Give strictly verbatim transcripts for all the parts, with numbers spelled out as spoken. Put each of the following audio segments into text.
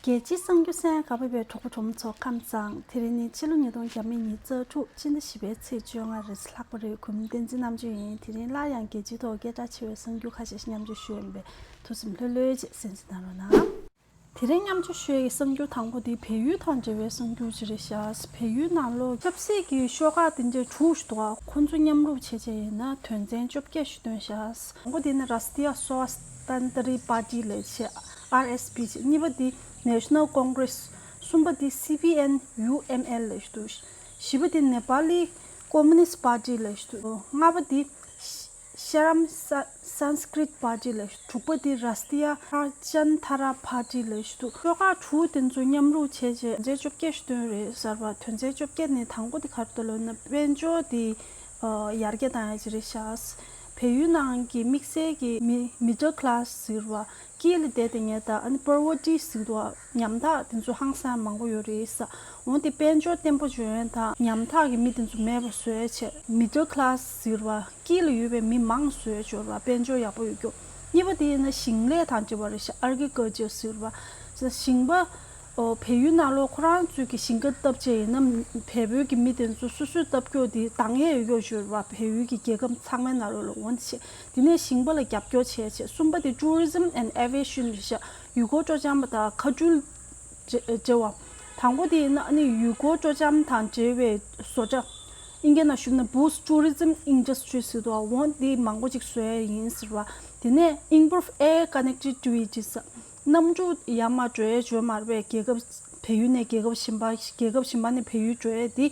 རྒྱལ་སྤྱིའི་གསར་འགྱུར་གསན་ག་པར་བའི་གྲོགས་པོ་གྲོགས་མོ་ཚོ་ཁམས་བཟང་། དེ་རིང་ནི་ཕྱི་ལོ་ཉིས་སྟོང་ཉི་ཤུ་རྩ་དྲུག་སྤྱི་ཟླ་བཞི་པའི་ཚེས་བཅོ་ལྔ་རེད། ལྷག་པ་རེད། གུས་མོ་བསྟན་འཛིན་རྣམ་དཔྱོད་ཡིན། དེ་རིང་སླར་ཡང་རྒྱལ་སྤྱིའི་ཐོག་སྐད་གྲགས་ཆེ་བའི་གསར་འགྱུར་ཁ་ཤས་ཤིག་མཉམ་སྤྱོད་ཞུ་ཡིན་པས། ཐུགས་སེམས་ལྷོད་ལྷོད་བྱས་གསན་གཟིགས་གནང་རོགས་གནང་། དེ་རིང་མཉམ་སྤྱོད་ཞུ་ཡའི་གསར་འགྱུར་དང་པོ་དེ་བལ་ཡུལ་དང་འབྲེལ་བའི་གསར་འགྱུར་ཅིག་རེད་ཤག་བལ་ཡུལ་ནང་ལོགས་ཆབ་སྲིད་ཀྱི་ཤོག་ཁག་དེ་འདྲའི་དྲུག་ཞིག་འདུག་ཁོ་ཚོ་མཉམ་རུབ་བྱས་བྱས་ཡིན་ན་དོན་ཚན་བཅོ་བརྒྱད་ཞིག་བཏོན་ཤག་དང་པོ་དེ་ནི་Rashtriya Swatantri Party ལབ་བྱས། R S P བྱས། གཉིས་པ་དེ་National Congress། གསུམ་པ་དེ་C P N U M L ལབ་ཞིག་འདུག་བཞི་པ་དེ་Nepali Communist Party ལབ་ཞིག་འདུག་ལྔ་པ་དེ་Sharam Sa- Sanskrit Party ལབ་ཞིག་དྲུག་པ་དེ་Rashtriya Rajyantra Party ལབ་ཞིག་འདུག་ཤོག་ཁག་དྲུག་དེ་ཚོ་མཉམ་རུབ་བྱས་བྱས་དོན་ཚན་བཅོ་བརྒྱད་ཞིག་བཏོན་རེད་ཟེར་བ། དོན་ཚན་བཅོ་བརྒྱད་ནི་དང་པོ་དེ་ག་རེ་འདུག་ལབ་ན་དཔལ་འབྱོར་དེ་ཨ་ཡར་རྒྱས་བཏང་ཡ་ཅིག་རེད་ཤག་བལ་ཡུལ་ནང་གི་དམིགས་བསལ་གྱི་མི- middle class ཟེར་བ། དཀྱིལ་ལ་བསྡད་དེ་ཉལ་དང་ཨ་ནི་poverty ཟེར་དུས་ཉམ་ཐག་དེ་ཚོ་ཧང་སང་མང་པོ་ཡོད་རེད་ས། འོན་ཏེ་དཔལ་འབྱོར་བརྟན་པོ་འཇོན་དང་ཉམ་ཐག་གི་མི་དེ་ཚོ་མེད་པ་བཟོས་བྱས། middle class ཟེར་བ་དཀྱིལ་ལ་ཡོད་པའི་མི་མང་བཟོས་འབྱོར་བ་དཔལ་འབྱོར་ཡག་པོ་ཡོད་རྒྱུ། གཉིས་པ་དེ་ཡིན་ན་ཞིང་ལས་དང་འབྲེལ་བ་རེད་ཤག agriculture ཟེར་བ། ཞིང་པ་ཨོ་བལ་ཡུལ་ནང་ལོགས་ཁོ་རང་ཚོས་ཀྱི་ཞིང་ཁ་བཏབ་བྱས་ཡིན་ན་བལ་པོའི་གི་མི་དེ་ཚོ་སོ་སོས་བཏབ་རྒྱུ་དེ་འདང་ཡས་ཡོད་རྒྱུ་འབྱོར་བ་བལ་ཡུལ་གྱི་རྒྱལ་ཁབ་ཚང་མའི་ནང་ལོགས་ལ་འོན་ཏེ་བྱས། དེ་ནས་ཞིང་པ་ལ་རྒྱབ་སྐྱོར་བྱས་བྱས། གསུམ་པ་དེ་tourism and aviation རེད་ཤག་ཡུལ་སྐོར་སྤྲོ་འཆམ་པ་དང་མཁའ་འགྲུལ་འབྲེལ་བ། དང་པོ་དེ་ཡིན་ན་ཨ་ནི་ཡུལ་སྐོར་སྤྲོ་འཆམ་དང་འབྲེལ་བའི་བཟོ་གྲྭ། ཨིན་སྐད་ནང་ཞུས་ན་boost tourism industry ཟེར་དུས་འོ་འདི་མང་པོ་ཅིག་བཟོ་ཡ་ཡིན་ཟེར་བ། དེ་ནས་improve air connectivity ཟེར། གནམ་གྲུ་ཡར་མར་འགྲོ་ཡ་འབྱོར་མ་རེད་པས། རྒྱལ་ཁབ་བལ་ཡུལ་ནས་རྒྱལ་ཁབ་གཞན་པ་རྒྱལ་ཁབ་གཞན་པ་ནས་བལ་ཡུལ་འགྲོ་ཡ་འདི་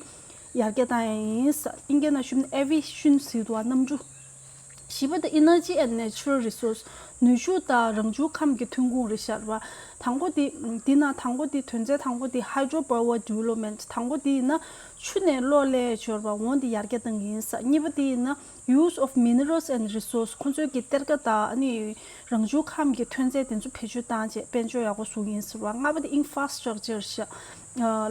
ཡར་རྒྱས་བཏང་ཡ་ཡིན་ཟེར། ཨིན་སྐད་ནང་ཞུས་ན་aviation ཟེར་དུས་གནམ་གྲུ། བཞི་པ་དེ་energy and natural resource ནུས་ཤུགས་དང་རང་བྱུང་ཁམས་ཀྱི་ཐོན་ཁུངས་རེད་ཤག་བ། དང་པོ་དེ་འདི་ན་དང་པོ་དེ་དོན་ཚན་དང་པོ་དེ་hydro power development དང་པོ་དེ་ཡིན་ན་ཆུ་ནས་གློག་ལས་འབྱོར་བ་འོ་འདི་ཡར་རྒྱས་བཏང་གི་ཡིན་ས། གཉིས་པ་དེ་ཡིན་ན་use of minerals and resource ཁོ་ཚོའི་གི་གཏེར་ཁ་དང་ཨ་ནི་རང་བྱུང་ཁམས་ཀྱི་ཐོན་རྫས་དེ་ཚོ་བེད་སྤྱོད་བཏང་བྱས་དཔལ་འབྱོར་ཡག་པོ་བཟོ་གི་ཡིན་ཟེར་བ། ལྔ་པ་དེ་infrastructure ཤག་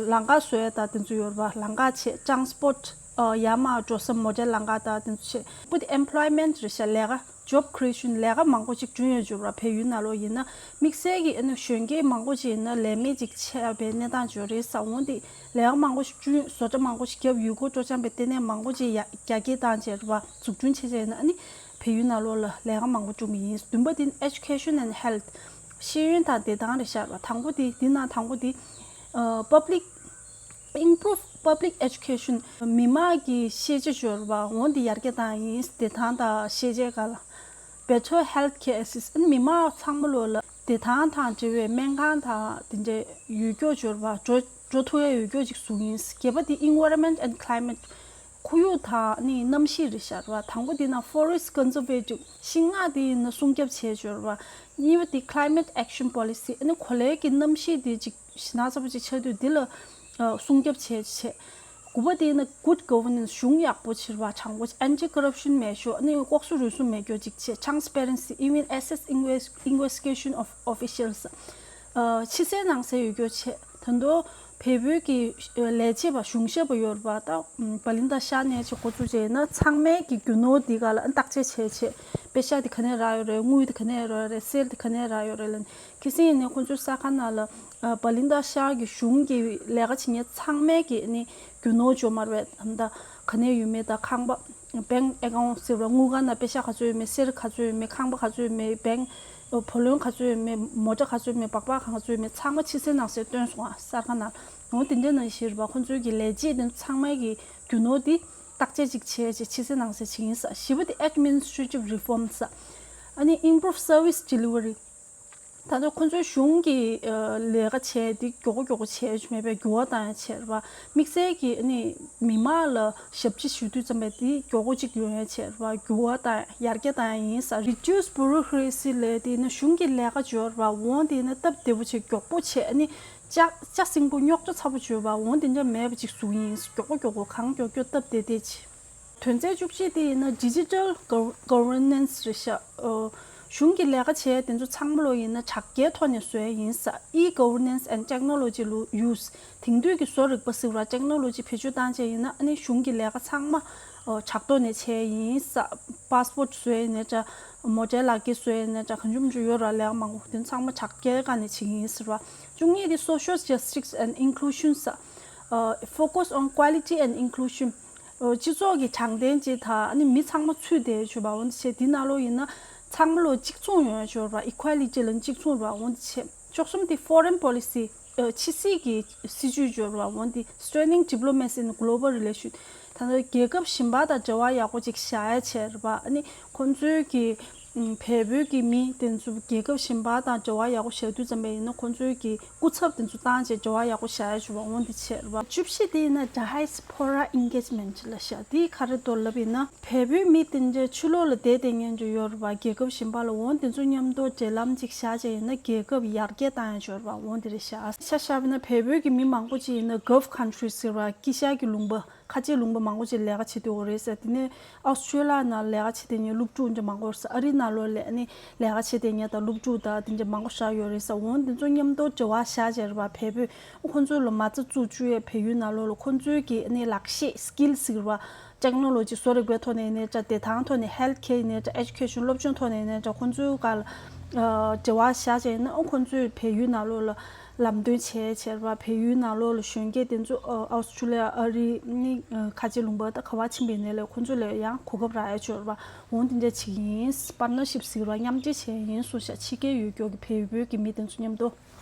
ལམ་ཁ་བཟོ་ཡ་དང་དེ་ཚོ་ཡོད་རེད་བ། ལམ་ཁ་བྱས་transport ཡར་མར་འགྲོ་ས་མོ་ཊའི་ལམ་ཁ་དང་དེ་ཚོ་བྱས། དང་པོ་དེ་employment རེད་ཤག་ལས་ཀ job creation ལས་ཀ་མང་པོ་ཅིག་བསྐྲུན་ཡོད་འཇུག་ར། བལ་ཡུལ་ནང་ལོགས་ཡིན་ན་དམིགས་བསལ་གྱི་ཨ་ནི་གཞོན་སྐྱེས་མང་པོ་ཅིག་ཡིན་ན་ལས་མེད་ཅིག་ཆགས་པའི་གནས་སྟངས་ཅིག་ཡོད་རེད་ས། འོན་ཏེ་ལས་ཀ་མང་པོ་ཞིག་བསྐྲུན། བཟོ་གྲྭ་མང་པོ་ཞིག་བརྒྱབ། ཡུལ་སྐོར་སྤྲོ་འཆམ་པའི་ལྟེ་གནས་མང་པོ་ཅིག་ཡ་རྒྱ་སྐྱེད་བཏང་བྱས་རེད་བ། འཛུགས་སྐྲུན་བྱས་བྱས་ཡིན་ན་ཨ་ནི་བལ་ཡུལ་ནང་ལོགས་ལ་ལས་ཀ་མང་པོ་བསྐྲུན་གྱི་ཡིན། བདུན་པ་དེ་education and health ཤེས་ཡོན་དང་བདེ་ཐང་རེད་ཤག་བ། དང་པོ་དེ་འདི་ན་དང་པོ་དེ་public improve public education མི་དམངས་ཀྱི་ཤེས་བྱ་འབྱོར་བ་འོ་འདི་ཡར་རྒྱས་བཏང་ཡིན། བདེ་ཐང་དང་ཤེས་བྱའི་སྒང་ལ་better health care access མི་དམངས་ཚང་མ་ལོ་ལ་བདེ་ཐང་དང་འབྲེལ་བའི་སྨན་ཁང་དང་དེ་འདྲའི་ཡོད་རྒྱུ་འབྱོར་བ་འགྲོ་འགྲོ་ཐུབ་ཡ་ཡོད་རྒྱུ་ཅིག་བཟོ་ཡིན། བརྒྱད་པ་དེ་environment and climate ཁོར་ཡུག་དང་ནི་གནམ་གཤིས་རེད་ཤག་བ། དང་པོ་དེ་ན་forest conservative ཤིང་ནགས་དེ་ཡིན་ན་སྲུང་སྐྱོབ་བྱས་འབྱོར་བ། གཉིས་པ་དེ་climate action policy ཨ་ནི་གོ་ལའི་གི་གནམ་གཤིས་དེ་ཅིག་ཞེ་དྲག་ཚ་པོ་ཅིག་ཆགས་དུས་འདི་ལ་ཨ་སྲུང་སྐྱོབ་བྱས་བྱས། དགུ་པ་དེ་ཡིན་ན་good governance གཞུང་ཡག་པོ་ཕྱིར་བ་དྲང་པོ། anti corruption མེད་ཤོག་ཨ་ནི་ལྐོག་ཟ་རུལ་སུངས་མེད་ཤོག་ཅིག་བྱས། transparency even assess inves- investigation of officials ཕྱི་གསལ་ནང་གསལ་ཡོད་རྒྱུ་བྱས། ད་དུང་བལ་པོའི་གི་ལས་བྱེད་པ་གཞུང་ཞབས་པ་ཡོད་རེད་པ། ད་བ་ལིན་ད་ཤར་ནས་ཅིག་འགོ་བཙུགས་བྱས་ཡིན་ན་ཚང་མའི་གི་རྒྱུ་ནོར་འདི་ག་ལ་བརྟག་དཔྱད་བྱས་བྱས། པེ་ཤག་དེ་ག་ནས་རག་ཡོད་རེད། དངུལ་དེ་ག་ནས་རག་ཡོད་རེད། གསེར་དེ་ག་ནས་རག་ཡོད་རེད་ལབ་ནས། ཁེ་སང་ཡིན་ནའི་ཁོང་ཚོའི་གསར་ཁང་ནང་ལ་ཨ་བ་ལིན་ད་ཤར་གྱི་གཞུང་གི་ལས་ཀ་བྱེད་མཁན་ཚང་མའི་གི་ནི་རྒྱུ་ནོར་འབྱོར་མ་རེད། ད་ལྟ་ག་ནས་ཡོད་མེད་དང་ཁང་པ་bank account ཟེར་བ་དངུལ་ཁང་ནང་པེ་ཤག་ག་ཚོད་ཡོད་མེད། གསེར་ག་ཚོད་ཡོད་མེད། ཁང་པ་ག་ཚོད་ཡོད་མེད། bank བུ་ལོན་ག་ཚོད་ཡོད་མེད། མོ་ཊ་ག་ཚོད་ཡོད་མེད། སྦག་སྦག་ག་ཚོད་ཡོད་མེད། ཚང་མ་ཕྱི་གསལ་ནང་གསལ་བཏོན་སོང་ཨ་གསར་ཁང་ནང་། འོ་དེ་འདྲ་ནང་བཞིན་རེད་པ། ཁོང་ཚོའི་གི་ལས་བྱེད་དེ་ཚང་མའི་གི་རྒྱུ་ནོར་དེ་བརྟག་དཔྱད་ཅིག་བྱས་རྗེས་ཕྱི་གསལ་ནང་གསལ་བྱེད་ཀྱི་ཡིན་ས། བཞི་པ་དེ་administrative reforms ཨ་ནི་improve service delivery ད་ལྟ་ཁོང་ཚོའི་གཞུང་གི་ལས་ཀ་བྱས་དེ་མགྱོགས་པོ་མགྱོགས་པོ་བྱས་མེད་པའི་འགྱུར་བ་བཏང་ཡ་བྱས་རེད་པ། དམིགས་བསལ་གྱི་ཨ་ནི་མི་མང་ལ་ཞབས་ཕྱི་ཞུ་དུས་ཙམ་པ་དེ་མགྱོགས་པོ་ཅིག་ཡོང་ཡ་བྱས་རེད་པ། འགྱུར་བ་བཏང་ཡ་ཡར་རྒྱས་བཏང་ཡ་ཡིན་ས། reduce bureaucracy ལས་དེ་ཡིན་ན་གཞུང་གི་ལས་ཀ་འབྱོར་བ་འོང་དེ་ཡིན་ན་སྟབས་བདེ་པོ་བྱས་མགྱོགས་པོ་བྱས་ཨ་ནི་ལྕགས་ལྕགས་སྲིན་པོ་རྙོག་དྲ་ཚ་པོ་བྱོས་པ་འོང་དེ་འདྲ་མེད་པ་ཅིག་བཟོ་ཡིན། མགྱོགས་པོ་མགྱོགས་པོ་གང་མགྱོགས་མགྱོགས་སྟབས་བདེ་བདེ་བྱས། དོན་ཚན་བཅུ་གཅིག་དེ་ཡིན་ན་digital governance རེད་ཤག་ཨོ། གཞུང་གི་ལས་ཀ་བྱས་དེ་ཚོ་ཚང་མ་ལོ་ཡིན་ན་དྲ་རྒྱའི་ཐོག་ནས་བཟོ་ཡ་ཡིན་ས། E-governance and technology ལུ་use། དེང་དུས་ཀྱི་བཟོ་རིག་པ་ཟེར་བ་ཊེག་ནོ་ལོ་ཇི་བེད་སྤྱོད་བཏང་བྱས་ཡིན་ན་ཨ་ནི་གཞུང་གི་ལས་ཀ་ཚང་མ་ཨོ་དྲ་ཐོག་ནས་བྱས་ཡིན་ས། པཱ་སི་པོར་ཊི་བཟོ་ཡ་ཡིན་ན་འདྲ། མོ་ཊའི་ལག་འཁྱེར་བཟོ་ཡ་ཡིན་ན་འདྲ། གང་བྱུང་བྱུང་ཡོད་ར་ལས་ཀ་མང་པོ་དེ་ཚང་མ་དྲ་རྒྱའི་སྒང་ནས་བྱེད་ཀྱི་ཡིན་ཟེར་བ། བཅུ་གཉིས་དེ་social justice and inclusion ས། ཨོ་focus on quality and inclusion། ཨོ་སྤྱི་ཚོགས་ཀྱི་དྲང་བདེན་ཅིག་དང་ཨ་ནི་མི་ཚང་མ་ཚུད་བསྡད་ཡོད་བྱུང་བ་འོན་ཏེ་བྱས་འདི་ནང་ལོགས་ཡིན་ན་ཚང་མ་ལོ་གཅིག་མཚུངས་ཡོང་ཡ་བྱུང་བ། equality ལ་གཅིག་མཚུངས་ར་འོན་ཏེ་བྱས། བཅུ་གསུམ་དེ་foreign policy། ཨོ་ཕྱི་སྲིད་ཀྱི་སྲིད་ཇུས་བྱུང་བ་འོན་ཏེ་strengthening diplomacy in global relation། ད་ལྟ་རྒྱལ་ཁབ་གཞན་པ་དང་འབྲེལ་བ་ཡག་པོ་ཅིག་བཞག་ཡ་བྱས་ར་བ། ཨ་ནི་ཁོང་ཚོའི་གི་ཨམ་བལ་པོའི་གི་མི་དེ་ཚོ་རྒྱལ་ཁབ་གཞན་པ་དང་འབྲེལ་བ་ཡག་པོ་བཞག་དུས་ཙམ་པ་ཡིན་ན་ཁོང་ཚོའི་གི་སྐུ་ཚབ་དེ་ཚོ་བཏང་བྱས་འབྲེལ་བ་ཡག་པོ་བཞག་ཡ་བྱུང་བ་འོན་ཏེ་བྱས་ར་བ། བཅུ་བཞི་དེ་ཡིན་ན་diaspora engagement ལ་བཞག་དེ་ག་རེ་འདུག་ལབ་ཡིན་ན་བལ་པོའི་མི་དེ་འདྲ་ཕྱི་ལོགས་ལ་བསྡད་བསྡད་མཁན་ཅིག་ཡོད་ར་བ། རྒྱལ་ཁབ་གཞན་པ་ལ་འོན་དེ་ཚོ་མཉམ་དུ་འབྲེལ་ལམ་ཅིག་བཞག་བྱས་ཡིན་ན་རྒྱལ་ཁབ་ཡར་རྒྱས་བཏང་ཡ་ཅིག་ཡོད་ར་བ་འོན་དེ་རེད་བཞག་ཤ་བཞག་པ་ཡིན་ན་བལ་པོའི་གི་མི་མང་པོ་ཅིག་ཡིན་ན་Gulf countries ཟེར་བ་དཀྱིལ་ཤར་གྱི་ལུང་པ། ཁ་ཆེ་ལུང་པ་མང་པོ་ཅིག་ལས་ཀ་བྱེད་དུ་ཡོད་རེད་ཟེར། དེ་ནས་ཨོ་སི་ཀྲི་ལི་ཡ་ནང་ལས་ཀ་བྱེད་དེ་ཉེ་སློབ་ཕྲུག་འདྲ་མང་པོ་ཡོད་ཟེར། ཨ་རི་ནང་ལོགས་ལས་ནི་ལས་ཀ་བྱེད་དེ་ཉེ་དང་སློབ་ཕྲུག་དང་དེ་འདྲ་མང་པོ་བཞག་ཡོད་རེད་ཟེར། འོན་དེ་ཚོ་མཉམ་དུ་འབྲེལ་བ་བཞག་བྱས་རེད་བ། བལ་པོས་ཁོང་ཚོ་ལ་མ་རྩ་བཙུགས་བཅུག་ཡས་བལ་ཡུལ་ནང་ལོགས་ལ་ཁོང་ཚོའི་གི་ནི་ལག་ཤེས་skill ཟེར་བ་ཊེག་ནོ་ལོ་ཇི་བཟོ་རིག་པའི་ཐོག་ནས་ཡིན་ནའི་འདྲ། བདེ་ཐང་ཐོག་ནས་health care ཡིན་ནའི་འདྲ། education སློབ་སྦྱོང་ཐོག་ནས་ཡིན་ནའི་འདྲ། ཁོང་ཚོའི་སྒང་ལ་འབྲེལ་བ་བཞག་བྱས་ཡིན་ན་ཁོང་ཚོས་བལ་ཡུལ་ནང་ལོགས་ལ། ལམ་སྟོན་བྱས་བྱས་ར་བ། བལ་ཡུལ་ནང་ལོགས་ལ་གཞོན་སྐྱེས་དེ་ཚོ་ཨོ་ཨོ་སི་ཀྲི་ལི་ཡ་ཨ་རི་ནི་ཁ་ཆེ་ལུང་པ་ད་ག་བ་ཕྱིན་པའི་ནས་ལས་ཁོང་ཚོ་ལ་ཡང་གོ་སྐབས་རག་ཡ་ཅིག་ཡོད་ར་བ། འོན་དེ་འདྲ་བྱེད་ཀྱི་ཡིན། partnership ཟེར་བ་མཉམ་འབྲེལ་བྱས་ཡིན་གསུངས་ཤག་ཕྱི་རྒྱལ་ཡུལ་སྐྱོར་གྱི་བལ་པོའི་གི་མི་དེ་ཚོ་མཉམ་དུ།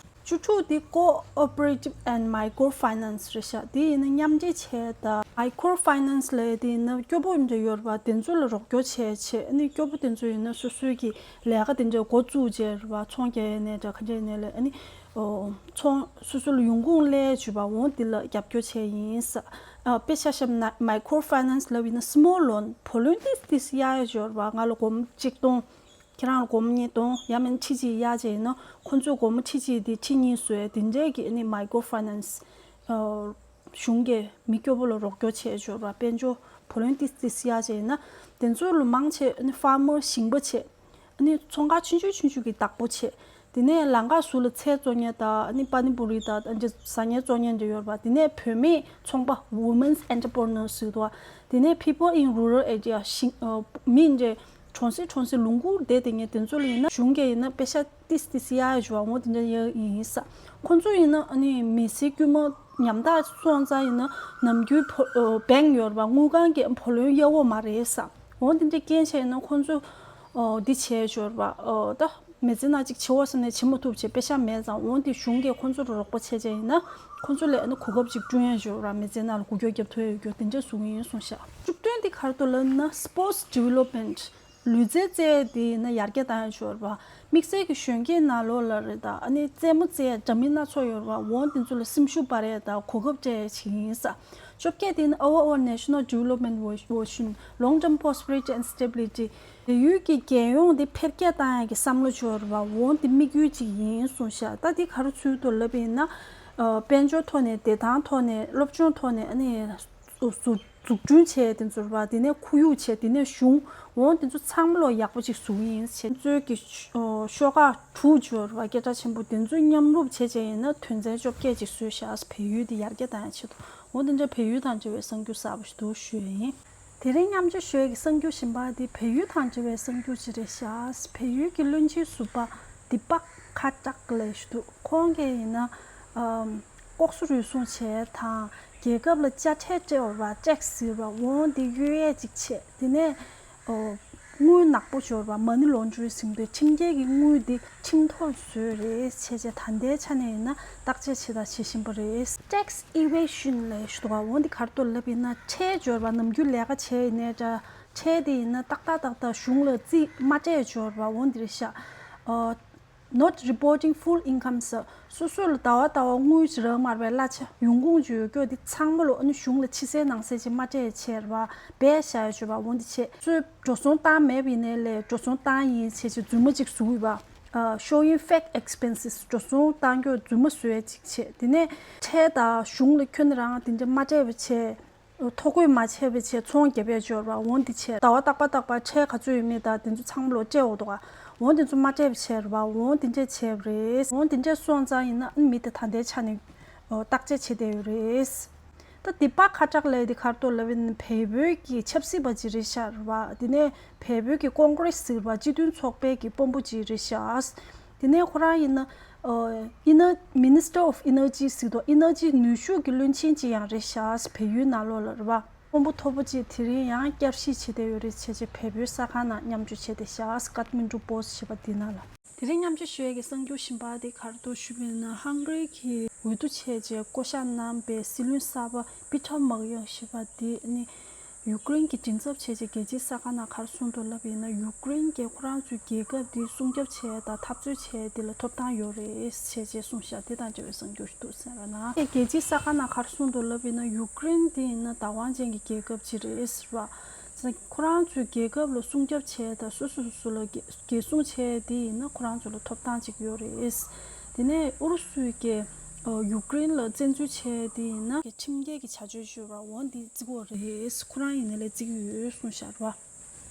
བཅུ་དྲུག་དེ་cooperative and microfinance རེད་ཤག་དེ་ཡིན་ན་མཉམ་འབྲེལ་བྱས་ད་microfinance ལབ་ཡ་དེ་ཡིན་ན་སྐྱོ་པོ་འདྲ་ཡོད་ར་བ། དེ་ཚོ་ལ་རོགས་སྐྱོར་བྱས་བྱས་ཨ་ནི་སྐྱོ་པོ་དེ་ཚོ་ཡིན་ན་སོ་སོའི་གི་ལས་ཀ་དེ་འདྲ་འགོ་བཙུགས་བྱས་ར་བ། ཚོང་རྒྱག་ཡ་ནས་འདྲ་ག་འདྲ་ཡིན་ནའི་ལས་ཨ་ནི། ཨོ། ཚོང་སོ་སོ་ལ་ཡོང་ཁུངས་སླེབས་བྱས་པ་འོང་འདི་ལ་རྒྱབ་སྐྱོར་བྱས་ཡིན་ས། ཨ་དཔེ་ཆ་བཞག་ན་microfinance ལབ་ཡིན་ན་small loan བུ་ལོན་ཏིས་ཏིས་གཡར་ཡ་ཅིག་ཡོད་རེད་པ། ང་ལ་སྒོར་མོ་གཅིག་སྟོང་། ཁྱེད་རང་ལ་སྒོར་མོ་གཉིས་སྟོང་ཡང་མིན་ཁྲི་གཅིག་གཡར་བྱས་ཡིན་ན་ཁོང་ཚོས་སྒོར་མོ་ཁྲི་གཅིག་དེ་ཁྲི་གཉིས་བཟོ་ཡ་དེ་འདྲས་ཀྱི་ཨ་ནི་microfinance ཨ་གཞུང་གིས་མི་སྐྱོ་པོ་ལ་རོགས་སྐྱོར་བྱས་ཡོད་རེད་པ། དཔལ་འབྱོར་བུ་ལོན་ཏིས་ཏིས་གཡར་བྱས་ཡིན་ན་དེ་ཚོ་ལ་མང་ཆེ་ཨ་ནི་farmer ཞིང་པ་བྱས། ཨ་ནི་ཚོང་ཁང་ཆུང་ཆུང་ཆུང་ཆུང་གི་བདག་པོ་བྱས། དེ་ནས་ལམ་ཁ་ཟུར་ལ་ཚལ་བཙོང་མཁན་དང་ཨ་ནི་པ་ནི་པུ་རི་དང་ཨ་ནི་ཟ་མཁན་བཙོང་མཁན་འདྲ་ཡོད་རེད་པ། དེ་ནས་བུད་མེད་ཚོང་པ་women's entrepreneurs ཟེར་འདུག་པ། དེ་ནས་people in rural area ཞིང་ཨ་མི་འདྲ་གྲོང་གསེབ་གྲོང་གསེབ་ལུང་ཁུག་བསྡད་དེ་ངས་དེ་ཚོ་ལ་ཡིན་ན་གཞུང་གིས་ཡིན་ན་པེ་ཤ་ཏིས་ཏིས་གཡར་ཡོད་འོང་དེ་འདྲ་ཡོད་ཡིན་ས། ཁོང་ཚོ་ཡིན་ན་ཨ་ནི་མི་སེར་དཀྱུས་མ་ཉམ་ཐག་སོང་ཙང་ཡིན་ན་ནམ་རྒྱུན་བུ་ཨ་bank ཡོད་རེད་པ། དངུལ་ཁང་གི་བུ་ལོན་གཡར་འོ་མ་རེད་ས། འོ་དེ་འདྲ་རྐྱེན་བྱས་ན་ཁོང་ཚོ་ཨོ་འདི་བྱས་ཞོར་བ་ཨོ་ད་མི་ཚེ་ནང་ཅིག་བྱེད་འོ་བསམ་ནས་བྱེད་མ་ཐུབ་བྱས་པེ་ཤ་མེད་ཙང་འོ་འདི་གཞུང་གིས་ཁོང་ཚོར་རོགས་པ་བྱས་བྱས་ཡིན་ན་ཁོང་ཚོ་ལས་ཨ་ནི་གོ་སྐབས་ཅིག་བསྐྲུན་ཡ་ཞོར་བ་མི་ཚེ་ནང་ལ་འགུལ་སྐྱོད་རྒྱབ་ཐུབ་ཡ་ཡོད་རྒྱུ་དེ་འདྲ་བཟོ་གི་ཡིན་གསུངས་ཤག་བཅུ་བདུན་འདི་ག་རེ་འདུག་ལབ་ན་sports development ལུས་རྩལ་རྩེད་དེ་ཡིན་ན་ཡར་རྒྱས་བཏང་ཡ་ཞོར་བ་དམིགས་བསལ་གྱི་གཞོན་སྐྱེས་ནང་ལོགས་ལ་རེད་ད་ཨ་ནི་རྩེད་མོ་རྩེ་ཡ་འདྲ་མིན་སྣ་ཚོགས་ཡོད་རེད་བ། འོ་འདི་ཚོ་ལ་སེམས་ཤུགས་སྤར་ཡ་དང་གོ་སྐབས་སྤྲད་ཡ་ཞིག་ཡིན་ས། བཅོ་བརྒྱད་དེ་ནི་Our National Development Vision Long Term Prosperity and Stability བལ་ཡུལ་གྱི་རྒྱལ་ཡོངས་དེ་འཕེལ་རྒྱས་བཏང་ཡ་གི་བསམ་བློ་ཅིག་ཡོད་རེད་བ། འོ་འདི་དམིགས་ཡུལ་ཅིག་ཡིན་གསུངས་ཤག་ད་འདི་ག་རེ་ཚུལ་དུ་ལབ་ཡིན་ན་ཨ་དཔལ་འབྱོར་ཐོག་ནས་བདེ་ཐང་ཐོག་ནས་སློབ་སྦྱོང་ཐོག་ནས་ཨ་ནི་འཛུགས་འཛུགས་སྐྲུན་བྱས་དེ་ཚོ་རེད་བ། དེ་ནས་ཁོར་ཡུག་བྱས་དེ་ནས་གཞུང་འོ་དེ་ཚོ་ཚང་མ་ལོ་ཡག་པོ་ཅིག་བཟོ་གི་ཡིན་བྱས་ཚོའི་གི་ཤོག་ཁག་དྲུག་ཅིག་ཡོད་རེད་བ། སྐད་གྲགས་ཆེན་པོ་དེ་ཚོ་མཉམ་རུབ་བྱས་བྱས་ཡིན་ན་དོན་ཚན་བཅོ་བརྒྱད་ཅིག་བཟོས་ཤག་བལ་ཡུལ་དེ་ཡར་རྒྱས་བཏང་ཡ་ཆེད་དུ། འོ་དེ་འདྲ་བལ་ཡུལ་དང་འབྲེལ་བའི་གསར་འགྱུར་གསར་པ་ཞིག་འདུག་ཞུ་ཡ་ཡིན། དེ་རིང་མཉམ་སྤྱོད་ཞུ་ཡ་གི་གསར་འགྱུར་གཞན་པ་དེ་བལ་ཡུལ་དང་འབྲེལ་བའི་གསར་འགྱུར་ཅིག་རེད་ཤག་བལ་ཡུལ་གྱི་བློན་ཆེན་ཟུར་པ་དི་པག་ཁ་ཏྲག་ལབ་ཞིག་འདུག་ཁོང་གིས་ཡིན་ན་ཨམ་ལྐོག་ཟ་རུལ་སུངས་བྱས་དང་རྒྱལ་ཁབ་ལ་དཔྱ་ཁྲལ་སྤྲད་པ་ཊེག་སི་ཟེར་བ་འོ་འདི་གཡོལ་ཡས་ཅིག་བྱས། དེ་ནས་ཨོ། དངུལ་ནག་པོ་འབྱོར་བ་མ་ནི་ལོན་ཌ་རིང་ཟེར་དུས་ཁྲིམས་འགལ་གྱི་དངུལ་འདི་ཁྲིམས་ཐོག་བཟོས་རེད་བྱས་བྱས་ད་ལྟའི་ཆ་ནས་ཡིན་ན་བརྟག་དཔྱད་བྱེད་དང་བྱེད་བཞིན་པ་རེད། Tax evasion ལབ་ཞུ་བ་འོ་འདི་ག་རེ་འདུག་ལབ་ཡིན་ན་ཁྲལ་འབྱོར་བ་ནམ་རྒྱུན་ལས་ཀ་བྱས་ཡིན་ནའི་འདྲ་ཁྲལ་དེ་ཡིན་ན་ཏག་ཏག་ཏག་ཏག་གཞུང་ལ་རྩིས་མ་སྤྲད་འབྱོར་བ་འོ་འདི་རེད་ཤག་ཨོ། Not reporting full income ཟེར། སོ་སོ་ལ་ཟླ་བ་ཟླ་བ་དངུལ་ཅིག་རག་མ་རེད་པས་གླ་ཆ་ཡོང་ཁུངས་ཅིག་ཡོད་སྐྱོ་འདི་ཚང་མ་ལོ་ཨ་ནི་གཞུང་ལ་ཕྱི་གསལ་ནང་གསལ་ཅིག་མ་སྤྲད་བྱས་ར་བ་སྦས་བཞག་ཡ་ཅིག་ཡོད་པ་འོ་འདི་བྱས། སོས་འགྲོ་སོང་བཏང་མེད་པ་ཡིན་ནའི་ལས་འགྲོ་སོང་བཏང་ཡིན་བྱས་ཅིག་རྫུན་མ་ཅིག་བཟོ་ཡོད་པ། ཨ། showing fake expenses འགྲོ་སོང་བཏང་སྐྱོ་རྫུན་མ་བཟོ་ཡ་ཅིག་བྱས། དེ་ནས་ཁྲལ་དང་གཞུང་ལ་ཁྱོན་ནས་རང་དེ་འདྲ་མ་སྤྲད་པ་བྱས། ཐོ་འགོད་མ་བྱས་པའི་ཆེད་ཚོང་རྒྱབ་ཡས་འབྱོར་བ་འོང་འདི་བྱས། ཟླ་བ་རྟག་པ་རྟག་པ་ཁྲལ་ག་ཚོད་ཡོད་མེད་དང་དེ་ཚོ་ཚང་མ་ལོ་སྤྲད་འོ་འདུག་ག་འོང་དེ་ཚོ་མ་སྤྲད་པ་བྱས་རེད་བ། འོང་དེ་འདྲས་བྱས་པ་རེད། འོང་དེ་འདྲས་སོང་ཙང་ཡིན་ན་ཨ་ནི་མི་དེ་ད་ལྟའི་ཆ་ནས་ཨོ་བརྟག་དཔྱད་བྱེད་བསྡད་ཡོད་རེད། ད་འདི་པ་ཁ་གྲག་ལས་དེ་གར་ཏོ་ལབ་ཡིན་བལ་བོད་ཀྱི་ཆབ་སྲིད་པ་ཅིག་རེད་ཤག་རེད་བ། དེ་ནས་བལ་བོད་ཀྱི་ཀོང་ཀྲེས་ཟེར་བ་སྤྱི་མཐུན་ཚོགས་པའི་གི་དཔོན་པོ་ཅིག་རེད་ཤག་དེ་ནས་ཁོ་རང་ཡིན་ན་ཨོ་ཨི་ན་Minister of Energy ཟེར་དོ། ཨི་ན་ཇི་ནུས་ཤུགས་ཀྱི་བློན་ཆེན་ཅིག་ཡང་རེད་ཤག་བལ་ཡུལ་ནང་ལོགས་ལ་རེད་བ། དཔོན་པོ་མཐོ་པོ་ཅིག་དེ་རིང་ཡང་བསྐྱར་ཞིབ་བྱེད་བསྡད་ཡོད་རེད། བྱས་རྗེས་བལ་པོའི་གསར་ཁང་ནང་མཉམ་སྤྱོད་བྱས་ཏེ་བཞག Kathmandu Post ཞེས་པ་འདི་ནང་ལ། དེ་རིང་མཉམ་སྤྱོད་ཞུ་ཡས་ཀྱི་གསར་འགྱུར་གཞན་པ་དེ་ག་རེ་འདུག་ཞུས་པ་ཡིན་ན། ཧང་གྷ་རི་གི་འོས་བསྡུ་བྱས་རྗེས་བསྐོ་བཞག་གནང་པའི་སྲིད་བློན་གསར་པ་པི་ཊར་མག་ཡོན་ཞེས་པ་དེ་ནི་ཡུཀ་རེན་གྱི་མགྲིན་ཚབ་བྱས་རྗེས་རྒྱལ་སྤྱིའི་གསར་ཁང་ནང་ག་རེ་གསུངས་འདུག་ལབ་པ་ཡིན་ན། ཡུཀ་རེན་གྱིས་ཁོ་རང་ཚོའི་རྒྱལ་ཁབ་དེ་སྲུང་སྐྱོབ་བྱས་དང་འཐབ་རྩོད་བྱས་དེ་ལ་ཐོབ་ཐང་ཡོད་རེད་ཞེས་བྱས་གསུངས་ཤག་དེ་དང་འབྲེལ་བའི་གསར་འགྱུར་ཞིག་འདུག་ཟེར་བ་ན། རྒྱལ་སྤྱིའི་གསར་ཁང་ནང་ག་རེ་གསུངས་འདུག་ལབ་ཡིན་ན། ཡུཀ་རེན་དེ་ཡིན་ན་བདག་དབང་ཅན་གྱི་རྒྱལ་ཁབ་ཅིག་རེད་ཟེར་བ། ཁོ་རང་ཚོའི་རྒྱལ་ཁབ་ལ་སྲུང་སྐྱོབ་བྱས་དང་སོ་སོ་སོ་སོ་ལ་རྒྱལ་རྒྱལ་སྲུང་བྱས་དེ་ཡིན་ན་ཁོ་རང་ཚོ་ལ་ཐོབ་ཐང་ཅིག་ཡོད་རེད། དེ་ནས་ཨུ་རུ་སུས་ཀྱི་ཡུཀ་རེན་ལ་བཙན་འཛུལ་བྱས་དེ་ཡིན་ན་ཁྲིམས་འགལ་གྱི་བྱ་སྤྱོད་ཞུ་བ་འོ་འདི་བརྩི་གི་ཡོད་རེད། ཁོ་རང་ཡིན་ན་ལས་བརྩི་གི་ཡོད་གསུངས་ཤག་རེད་བ།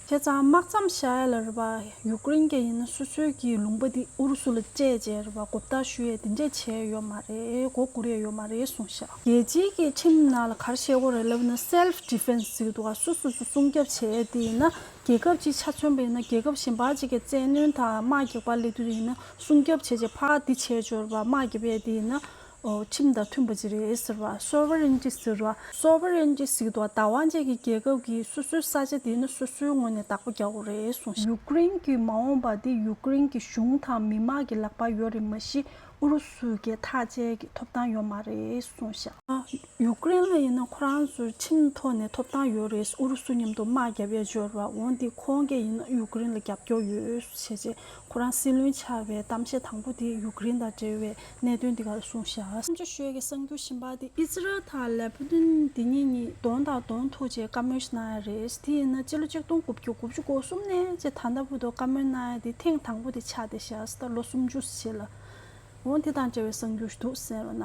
བྱས་ཙང་དམག་མཚམས་བཞག་ཡ་ལ་རེད་བ། ཡུཀ་རེན་གྱིས་ཡིན་ན་སོ་སོའི་གི་ལུང་པ་འདི་ཨུ་རུ་སུ་ལ་སྤྲད་བྱས་རེད་བ། གོ་བརྡ་ཞུ་ཡས་དེ་འདྲས་བྱས་ཡོད་མ་རེད། མགོ་སྒུར་ཡས་ཡོད་མ་རེད་གསུངས་ཤག་རྒྱལ་སྤྱིའི་གི་ཁྲིམས་ནང་ལ་ག་རེ་བཤད་ཀྱི་ཡོད་རེད་ལབ་ན། སེལ་ཕི་ཌི་ཕེན་སི་ཟེར་གྱི་འདུག་ག་སོ་སོ་སོ་སྲུང་སྐྱོབ་བྱེད་ཡས་དེ་ཡིན་ན། རྒྱལ་ཁབ་ཅིག་ཆ་མཚོན་པ་ཡིན་ན་རྒྱལ་ཁབ་གཞན་པ་ཅིག་གི་བཙན་གནོན་དང་དམག་རྒྱག་པ་སླེབས་དུས་ཡིན་ན་སྲུང་སྐྱོབ་བྱས་རྗེས་ཕར་འདི་བྱས་འབྱོར་བ་དམག་རྒྱག་པ་དེ་ཡིན་ན། ཨོ་ཁྲིམས་དང་མཐུན་པ་ཅིག་རེད་ཟེར་བ། སོ་ཝ་རེན་ཊི་ཟེར་བ། སོ་ཝ་རེན་ཊི་ཟེར་དུས་བདག་དབང་ཅན་གྱི་རྒྱལ་ཁབ་ཀྱིས་སོ་སོའི་ས་ཆ་དེ་ནི་སོ་སོའི་ངོས་ནས་བདག་པོ་རྒྱག་དགོས་རེད་གསུངས། ཡུཀ་རེན་གྱི་མ་འོངས་པ་དེ་ཡུཀ་རེན་གྱི་གཞུང་དང་མི་དམངས་ཀྱི་ལག་པར་ཡོད་རེད། མ་གཞི་ཨུ་རུ་སུ་གིས་ཐག་བཅད་ཀྱི་ཐོབ་ཐང་ཡོད་མ་རེད་གསུངས་ཤག་ཡུཀ་རེན་ལ་ཡིན་ན་ཁོ་རང་ཚོའི་ཁྲིམས་ཐོག་ནས་ཐོབ་ཐང་ཡོད་རེད། ཨུ་རུ་སུ་མཉམ་དུ་དམག་རྒྱབ་ཡས་འབྱོར་བ་འོང་དེ་ཁོང་གིས་ཡིན་ན་ཡུཀ་རེན་ལ་རྒྱབ་སྐྱོར་ཡོད་བྱས་རྗེས། ཁོ་རང་སྲིད་བློན་ཆགས་པའི་གཏམ་བཤད་དང་པོ་དེ་ཡུཀ་རེན་དང་འབྲེལ་བའི་གནད་དོན་འདི་གར་གསུངས་ཤག་བསམ་ཚུལ་ཞུ་ཡས་ཀྱི་གསར་འགྱུར་གཞན་པ་དེ་ཨི་ཛི་རལ་དང་ལེ་པ་ནོན་འདི་གཉིས་གཉིས་གདོང་དང་གདོང་ཐུག་བྱས་བཀའ་མོལ་ཞིག་གནང་ཡ་རེད། དེ་ཡིན་ན་སྤྱི་ལོ་ཆིག་སྟོང་དགུ་བརྒྱ་དགུ་བཅུ་གོ་གསུམ་ནས་བྱས་ད་ལྟ་བར་དུ་བཀའ་མོལ་གནང་ཡ་དེ་ཐེངས་དང་པོ་དེ་ཆགས་བསྡད་ཤག་ད་ལོ་སུམ་ཅུ་ཞིག་ལ། འོ་དེ་དང་འབྲེལ་བའི་གསར་འགྱུར་ཞིག་འདུག་ཟེར་བ་ན།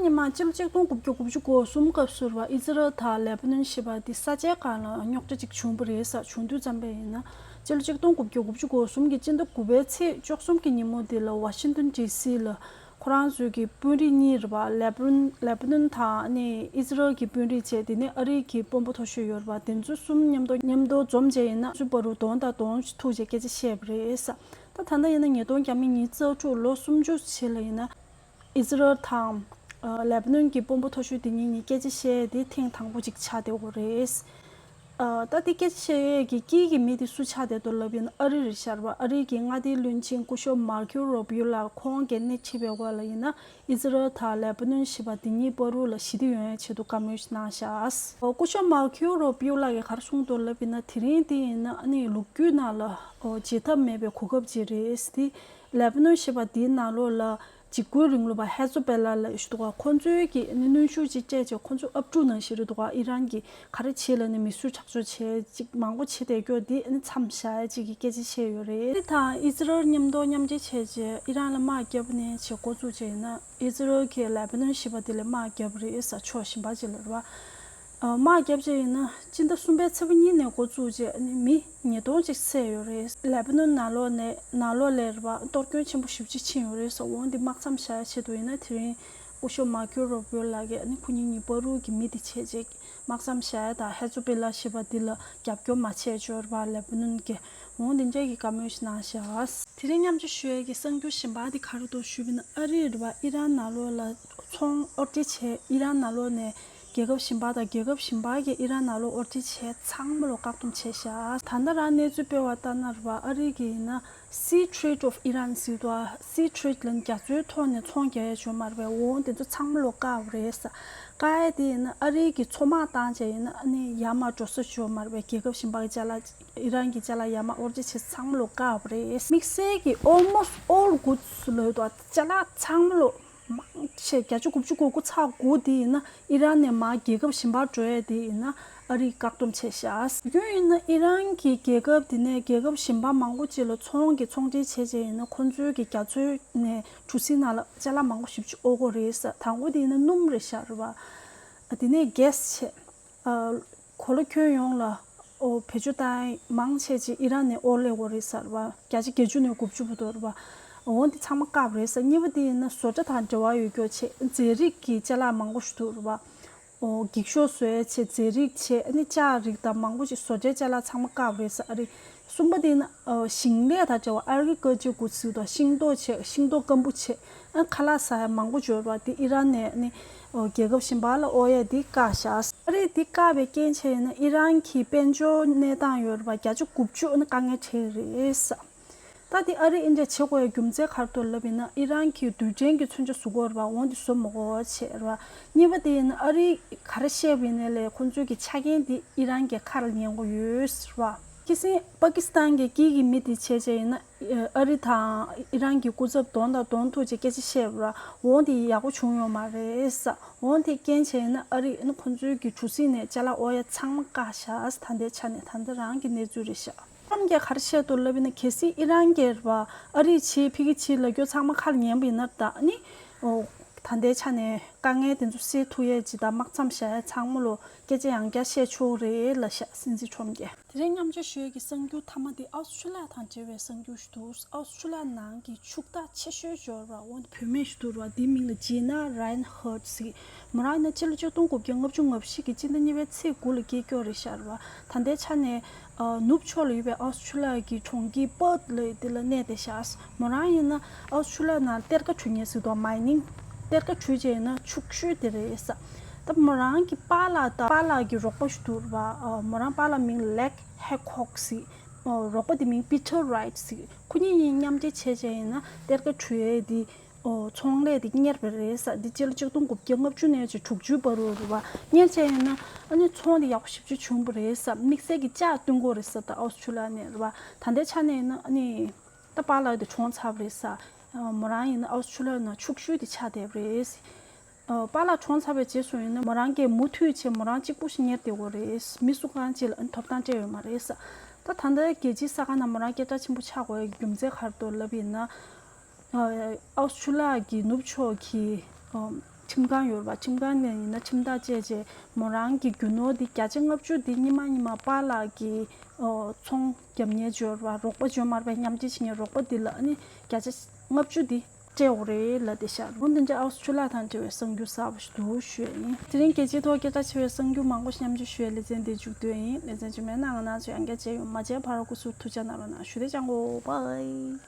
ཉི་མ་སྤྱི་ལོ་ཆིག་སྟོང་དགུ་བརྒྱ་དགུ་བཅུ་གོ་གསུམ་སྐབས་སུ་རེད་བ། ཨི་ཛི་རལ་དང་ལེ་པ་ནོན་ཞེས་པ་འདི་ས་ཆའི་སྒང་ལ་རྙོག་དྲ་ཅིག་བྱུང་བ་རེད་ཟེར། བྱུང་དུས་ཙམ་པ་ཡིན་ན་སྤྱི་ལོ་ཆིག་སྟོང་དགུ་བརྒྱ་དགུ་བཅུ་གོ་གསུམ་གྱི་སྤྱི་ཟླ་དགུ་པའི་ཚེས་བཅུ་གསུམ་གྱི་ཉིན་མོ་འདི་ལ་ཝ་ཤིང་ཏོན་ཌི་སི་ལ་ཁོ་རང་ཚོའི་གི་དཔོན་རིགས་གཉིས་རེད་བ། ལེ་པ་ནོན་ལེ་པ་ནོན་དང་ཨ་ནི་ཨི་ཛི་རལ་གྱི་དཔོན་རིགས་བྱས། དེ་ནས་ཨ་རི་གི་དཔོན་པོ་མཐོ་ཤོས་ཡོད་རེད་བ། དེ་ཚོ་གསུམ་མཉམ་དུ་མཉམ་དུ་འཛོམས་བྱས་ཡིན་ན་སུ་བར་དུ་གདོང་དང་གདོང་ཐུག་བྱས་སྐད་ཆ་བཤད་པ་རེད་ཟེར། ད་ད་ལྟ་ཡིན་ན་ཉིས་སྟོང་བརྒྱ་མེད་ཉི་ཤུ་རྩ་དྲུག་ལོ་སུམ་ཅུ་ཕྱིན་ལ་ཡིན་ན། ཨི་ཛི་རལ་དང་། ཨ། ལེ་པ་ནོན་གྱི་དཔོན་པོ་མཐོ་ཤོས་དེ་གཉིས་གཉིས་སྐད་ཆ་བཤད་དེ་ཐེངས་དང་པོ་ཅིག་ཆགས་བསྡད་ཡོད་རེད། ཨ། ད་དེ་སྐད་ཆ་བཤད་ཡས་ཀྱི་དཀྱིལ་གྱི་མི་དེ་སུ་ཆགས་བསྡད་འདུག་ལབ་ཡིན་ན་ཨ་རི་རེད་ཤག་རེད་བ། ཨ་རི་གི་མངའ་སྡེའི་བློན་ཆེན་སྐུ་ཞབས་མར་ཁིའོ་རུ་བྷིའོ་ལགས་ཁོང་གིས་སྣེ་ཁྲིད་པའི་འོག་ལ་ཡིན་ན་ཨི་ཛི་རལ་དང་ལེ་པ་ནོན་ཞེས་པ་དེ་གཉིས་བར་དུ་ལ་ཞི་བདེ་ཡོང་ཡའི་ཆེད་དུ་བཀའ་མོལ་ཞིག་གནང་ཤག་སྐུ་ཞབས་མར་ཁིའོ་རུ་བྷིའོ་ལགས་ཀྱིས་ག་རེ་གསུངས་འདུག་ལབ་ཡིན་ན། དེ་རིང་དེ་ཡིན་ན་ཨ་ནི་ལོ་རྒྱུས་ནང་ལ་ཨོ་བརྗེད་ཐབས་མེད་པའི་གོ་སྐབས་ཅིག་རེད་དེ། ལེ་པ་ནོན་ཞེས་པ་དེའི་ནང་ལོགས་ལ། འཇིགས་སྐུལ་རིང་ལུགས་པ་ཧེ་ཛོ་བྷེ་ལ་ལབ་ཞིག་འདུག་ག་ཁོ་ཚོའི་གི་ནི་གནོན་ཤུགས་ཅིག་སྤྲད་བྱས་ཁོ་ཚོ་ཨབ་ཕྲུག་ནང་བཞིན་རེད་འདུག་ག་ཨི་རན་གྱིས་ག་རེ་བྱེད་ལབ་ནས་མི་གསོད་ཁྲག་སྦྱོར་བྱས་ཅིག་མང་པོ་བྱེད་བསྡད་རྒྱུ་དེ་ནི་མཚམས་བཞག་ཡ་ཅིག་གི་སྐད་ཆ་བཤད་ཡོད་རེད། དེ་དང་ཨི་ཛི་རལ་མཉམ་དུ་མཉམ་འབྲེལ་བྱས་བྱས་ཨི་རན་ལ་དམག་བརྒྱབ་ནས་བྱས་འགོ་བཙུགས་བྱས་ཡིན་ན། ཨི་ཛི་རལ་གྱིས་ལེ་པ་ནོན་ཞེས་པ་དེ་ལ་དམག་བརྒྱབ་རེད་ཟེར། ཕྱོགས་གཞན་པ་ཅིག་ལ་རེད་བ། ཨ། དམག་བརྒྱབ་བྱས་ཡིན་ན་སྤྱི་ཟླ་གསུམ་པའི་ཚེས་པ་གཉིས་ནས་འགོ་བཙུགས་བྱས་ནི་མི་ཉིས་སྟོང་ཅིག་བསད་ཡོད་རེད། ལེ་པ་ནོན་ནང་ལོགས་ནས་ནང་ལོགས་ལ་རེད་བ། གཏོར་སྐྱོན་ཆེན་པོ་ཞེ་པོ་ཅིག་ཕྱིན་ཡོད་རེད་ཟེར། འོ་འདི་དམག་མཚམས་བཞག་ཡ་ཆེད་དུ་ཡིན་ན་དེ་རིང་སྐུ་ཞབས་མར་ཁིའོ་རུ་བྷིའོ་ལགས་ཀྱིས་ནི་ཁོ་གཉིས་གཉིས་བར་དུ་གི་མི་དེ་བྱས་རྗེས་དམག་མཚམས་བཞག་ཡ་དང་ཧེ་ཛོ་བྷེ་ལ་ཞེས་པ་འདི་ལ་རྒྱབ་སྐྱོར་མ་བྱས་ཡ་རེད་བ། ལེ་པ་ནོན་གྱིས། འོ་འདི་འདྲའི་གི་བཀའ་མོལ་ཞིག་གནང་ཤག་དེ་རིང་མཉམ་སྤྱོད་ཞུ་ཡས་ཀྱི་གསར་འགྱུར་གཞན་པ་དེ་ག་རེ་འདུག་ཞུས་པ་ཡིན་ན། ཨ་རི་རེད་བ། ཨི་རན་ནང་ལོགས་ལ་ཚོང་དབོར་འདྲེན་བྱས། ཨི་རན་ནང་ལོགས་ནས་རྒྱལ་ཁབ་གཞན་པ་དང་རྒྱལ་ཁབ་གཞན་པ་གིས་ཨི་རན་ནང་ལོགས་དབོར་འདྲེན་བྱས་ཚང་མ་ལོ་བཀག་སྡོམ་བྱས་ཤག་ད་ལྟ་རང་གནས་ཚུལ་སྤེལ་བ་ལྟར་ན་རེད་བ། ཨ་རི་གི་ཡིན་ན་Sea Trade of Iran ཟེར་དུས། Sea Trade ལབ་ན་རྒྱ་མཚོའི་ཐོག་ནས་ཚོང་རྒྱག་ཡས་ཡོད་མ་རེད་པས། འོ་དེ་ཚོ་ཚང་མ་ལོ་བཀག་པ་རེད་ཟེར། བཀག་ཡས་དེ་ཡིན་ན་ཨ་རི་གི་མཚོ་དམག་བཏང་བྱས་ཡིན་ན་ཨ་ནི་ཡར་མར་འགྲོ་ས་ཡོད་མ་རེད་པས། རྒྱལ་ཁབ་གཞན་པ་གི་ཅ་ལག་ཨི་རན་གྱི་ཅ་ལག་ཡར་མར་དབོར་འདྲེན་བྱེད་ཚང་མ་ལོ་བཀག་པ་རེད། དམིགས་བསལ་གྱི་almost all goods ལབ་དུས་ཅ་ལག་ཚང་མ་ལོ་མང་ཆེ་བརྒྱ་ཆ་དགུ་བཅུ་གོ་དགུ་ཚེག་དགུ་དེ་ཡིན་ན་ཨི་རན་ནས་མར་རྒྱལ་ཁབ་གཞན་པར་འགྲོ་ཡས་དེ་ཡིན་ན་ཨ་རིས་བཀག་སྡོམ་བྱས་ཤག་རྒྱུ་ཡིན་ན་ཨི་རན་གྱི་རྒྱལ་ཁབ་དེ་ནས་རྒྱལ་ཁབ་གཞན་པ་མང་པོ་ཅིག་ལ་ཚོང་གི་ཚོང་འབྲེལ་བྱས་བྱས་ཡིན་ན་ཁོང་ཚོའི་གི་རྒྱ་མཚོའི་ནས་གྲུ་གཟིངས་ནང་ལ་ཅ་ལག་མང་པོ་ཞེ་པོ་ཅིག་དབོར་གྱི་རེད་ཟེར། དང་པོ་དེ་ཡིན་ན་སྣུམ་རེད་ཤག་རེད་བ། དེ་ནས་གྷེ་སི་བྱས། ཨ། གོ་ལ་ཁྱོན་ཡོངས་ལ་ ཨོ་བེད་སྤྱོད་བཏང་མང་ཆེ་ཆེ་ཨི་རན་ནས་ཨོ་ལེ་གོ་རེད་ཟེར་བ། བརྒྱ་ཆ་བརྒྱད་ཅུ་ནས་དགུ་བཅུ་བར་དུ་རེད་བ། འོ་འདི་ཚང་མ་བཀག་རེད་ཟེར། གཉིས་པ་དེ་ཡིན་ན་བཟོ་གྲྭ་དང་འབྲེལ་བ་ཡོད་ཀྱོག་ཆེ་རྫས་རིགས་ཀྱི་ཅ་ལག་མང་པོ་ཞིག་འདུག་རེད་བ། ཨོ་འགྱིག་ཤོག་བཟོ་ཡས་ཆེ་རྫས་རིགས་ཆེ་ཨ་ནི་ལྕགས་རིགས་དང་མང་པོ་ཞིག་བཟོ་གྲྭའི་ཅ་ལག་ཚང་མ་བཀག་རེད་ཟེར་ཨ་རི། གསུམ་པ་དེ་ཡིན་ན་ཨོ་ཞིང་ལས་དང་འབྲེལ་བ་ཨེ་གི་རི་ཀལ་ཅར་གོ་ཚིག་དང་ཤིང་ཏོག་ཆེ་ཤིང་ཏོག་སྐམ་པོ་ཆེ། ཨ་ཁ་ལག་ཟ་ཡ་མང་པོ་འབྱོར་བ་དེ་ཨི་རན་ནས་ནི་ཨོ་རྒྱལ་ཁབ་གཞན་པ་ལ་ཨོ་ཡ་དེ་བཀག་བཞག་ཨ་རི་དེ་བཀག་པའི་རྐྱེན་བྱས་ཡིན་ན་ཨི་རན་གྱི་དཔལ་འབྱོར་གནས་སྟངས་ཡོད་རེད་པ། བརྒྱ་ཆ་དགུ་བཅུ་ནི་དཀའ་ངལ་འཕྲད་རེད་ས། ད་དེ་ཨ་རི་ཨིན་འདྲ་བྱེད་དགོས་ཡ་རྒྱུ་མཚན་ག་རེ་འདུག་ལབ་ཡིན་ན་ཨི་རན་གྱི་རྡུལ་ཕྲན་གྱི་མཚོན་ཆ་བཟོ་དགོས་རེད་པ། འོ་འདི་བཟོ་མ་དགོས་བྱས་རེད་པ། གཉིས་པ་དེ་ཡིན་ན་ཨ་རི་ག་རེ་བཤད་པ་ཡིན་ནའི་ལས་ཁོང་ཚོའི་གི་ཆ་རྐྱེན་དེ་ཨི་རན་གྱི་ཁ་ལ་ཉན་དགོས་ཡོད་ཟེར་བ། ཁྱེད་སེང་པ་ཀི་སི་ཐན་གྱི་དཀྱིལ་གྱི་མི་དེ་བྱས་བྱས་ཡིན་ན་ཨ་རི་དང་ཨི་རན་གྱི་སྐུ་ཚབ་གདོང་དང་གདོང་ཐུག་བྱས་སྐད་ཆ་བཤད་པ་ར། འོ་དེ་ཡག་པོ་བྱུང་ཡོད་མ་རེད་ས། འོ་དེ་རྐྱེན་བྱས་ཡིན་ན་ཨ་རི་ནི་ཁོང་ཚོའི་གི་གྲུ་གཟིངས་ནས་ཅ་ལག་ཨོ་ཡ་ཚང་མ་བཀག་བཞག་ད་ལྟའི་ཆ་ནས་ད་ལྟ་རང་གི་གནས་ཚུལ་རེད་ཤག་ཨི་རན་གྱིས་ག་རེ་བཤད་འདུག་ལབ་ཡིན་ན་གལ་སྲིད་ཨི་རན་གྱིས་རེད་པ་ཨ་རི་བྱེད་ཕི་གི་བྱེད་ལབ་རྒྱུ་ཚང་མ་ཁ་ལ་ཉན་པ་ཡིན་ན་ད་ནི་ཨོ་ད་ལྟའི་ཆ་ནས་དཀའ་ངལ་དེ་ཚོ་སེལ་ཐུབ་ཡས་ཅིག་དང་དམག་མཚམས་བཞག་ཡས་ཚང་མ་ལོ་སྐད་ཆ་ཡང་བསྐྱར་བཤད་ཆོག་རེད་ལབ་ཤག་སྲིད་འཛིན་ཁྲོམ་གྱིས། དེ་རིང་མཉམ་སྤྱོད་ཞུ་ཡས་ཀྱི་གསར་འགྱུར་མཐའ་མ་དེ་ཨོ་སི་ཁྲུ་ལི་ཡ་དང་འབྲེལ་བའི་གསར་འགྱུར་ཞིག་འདུག་ཨོ་སི་ཁྲུ་ལི་ཡ་ནང་གི་ཕྱུག་བདག་ཆེ་ཤོས་འབྱོར་བ་འོ་བུད་མེད་ཞིག་འདུག་ར། དེའི་མིང་ལ་ཇི་ན་རཱན་ཧར་ཟེར། མོ་རང་ཡིན་ན་སྤྱི་ལོ་ཆིག་སྟོང་དགུ་བརྒྱ་ལྔ་བཅུ་ང་བཞི་གི་སྤྱི་ཟླ་གཉིས་པའི་ཚེས་དགུ་ལ་སྐྱེས་ཀྱོག་རེད་ཤག་ར། ད་ལྟའི་ཆ་ནས་ཨ་ནུབ་ཕྱོགས་ལ་ཡོད་པའི་ཨོ་སི་ཁྲུ་ལི་ཡ་གི་གྲོང་ཁྱེར་པར་ཐི་ལ་དེ་ལ་གནས་བསྡད་ཤག་མོ་རང་ཡིན་ན་ཨོ་སི་ཁྲུ་ལི་ཡ་ནང་གཏེར་ཁ་འཁྲུ་མཁན་ཟེར་འདུག་མའི་ནིང་། གཏེར་ཁ་འཁྲུས་བྱས་ཡིན་ན་ཕྱུག་ཤོས་དེ་རེད་ས། ད་མོ་རང་གི་པཱ་ལགས་དང་པཱ་ལགས་ཀྱི་རོགས་པ་ཞིག་འདུག་ར། མོ་རང་པཱ་ལགས་མིང་ལེག་ཧེ་ཁོག་ཟེར། རོགས་པ་དེ་མིང་པི་ཊར་རའིཊ་ཟེར། ཁོ་གཉིས་གཉིས་མཉམ་འབྲེལ་བྱས་བྱས་ཡིན་ན་གཏེར་ཁ་འཁྲུ་ཡས་དེ་ཚོང་ལས་དེ་གཉེར་བ་རེད་ས། འདི་སྤྱི་ལོ་ཆིག་སྟོང་དགུ་བརྒྱ་ལྔ་བཅུ་ནས་བྱས་དྲུག་ཅུའི་བར་དུ་རེད་བ། གཉེར་བྱས་ཡིན་ན་ཨ་ནི་ཚོང་དེ་ཡག་པོ་ཞེ་པོ་ཅིག་བྱུང་བ་རེད་ས། དམིགས་བསལ་གྱི་ལྕགས་བཏོན་གྱི་ཡོད་རེད་ས། ད་ཨོ་སི་ཁྲུ་ལི་ཡ་ནས་རེད་བ། ད་ལྟའི་ཆ་ནས་ཡིན་ན་ཨ་ནི། ད་པཱ་ལགས་དེ་གྲོངས་ཚར་བ་རེད་ས། མོ་རང་ཡིན་ན་ཨོ་སི་ཁྲུ་ལི་ཡ་ནང་ཕྱུག་ཤོས་དེ་ཆགས་བསྡད་པ་རེད། པཱ་ལགས་གྲོངས་ཚར་བའི་རྗེས་སུ་ཡིན་ན་མོ་རང་གིས་མུ་མཐུད་བྱས་མོ་རང་གཅིག་པུ་ཞིག་གཉེར་བསྡད་ཡོད་རེད། མི་སུ་གང་ཅིག་ལ་ཐོབ་ཐང་སྤྲད་ཡོད་མ་རེད་ས། ད་ད་ལྟ་རྒྱལ་སྤྱིའི་ས་ཁང་ནང་མོ་རང་སྐད་གྲགས་ཆེན་པོ་ཆགས་དགོས་ཡ་རྒྱུ་མཚན་ག་རེ་འདུག་ལབ་ཡིན་ན། ཨོ་སི་ཁྲུ་ལི་ཡ་གི་ནུབ་ཕྱོགས་ཀྱི་ཁྲིམས་ཁང་ཡོད་རེད་པ། ཁྲིམས་ཁང་ནས་ཡིན་ན་ཁྲིམས་ཐག་བཅད་རྗེས་མོ་རང་གི་རྒྱུ་ནོར་འདི་བརྒྱ་ཆ་ལྔ་བཅུ་འདི་སྔོན་མ་སྔོན་མ་པཱ་ལགས་ཀྱི་ཚོང་རྒྱབ་མཁན་འབྱོར་བ་རོགས་པ་འབྱོར་མ་རེད་པ། མཉམ་འབྲེལ་བྱེད་མཁན་རོགས་པ་འདི་ལ་ཨ་ནི་བརྒྱ་ཆ་ལྔ་བཅུ་འདི་སྤྲད་ཡོད་རེད་ལབ་བསྡད་ཤག་འོ་འདི་འདྲ་ཨོ་སི་ཁྲུ་ལི་ཡ་དང་འབྲེལ་བའི་གསར་འགྱུར་གསར་པ་ཞིག་འདུག་ཞུ་ཡ་ཡིན། དེ་རིང་རྒྱལ་སྤྱིའི་ཐོག་སྐད་གྲགས་ཆེ་བའི་གསར་འགྱུར་མང་པོ་ཞིག་མཉམ་སྤྱོད་ཞུ་ཡ་ལེ་ཚན་འདི་མཇུག་བསྡུས་ཡིན། ལེ་ཚན་རྗེས་མའི་ནང་ང་རང་ཚོ་ཡང་བསྐྱར་མཇལ་ཡོང་། མ་མཇལ་བར་སྐུ་གཟུགས་ཐུགས་ཅག་གནང་རོགས་གནང་ཞུ། དེ་ཅང་གོ་བའི།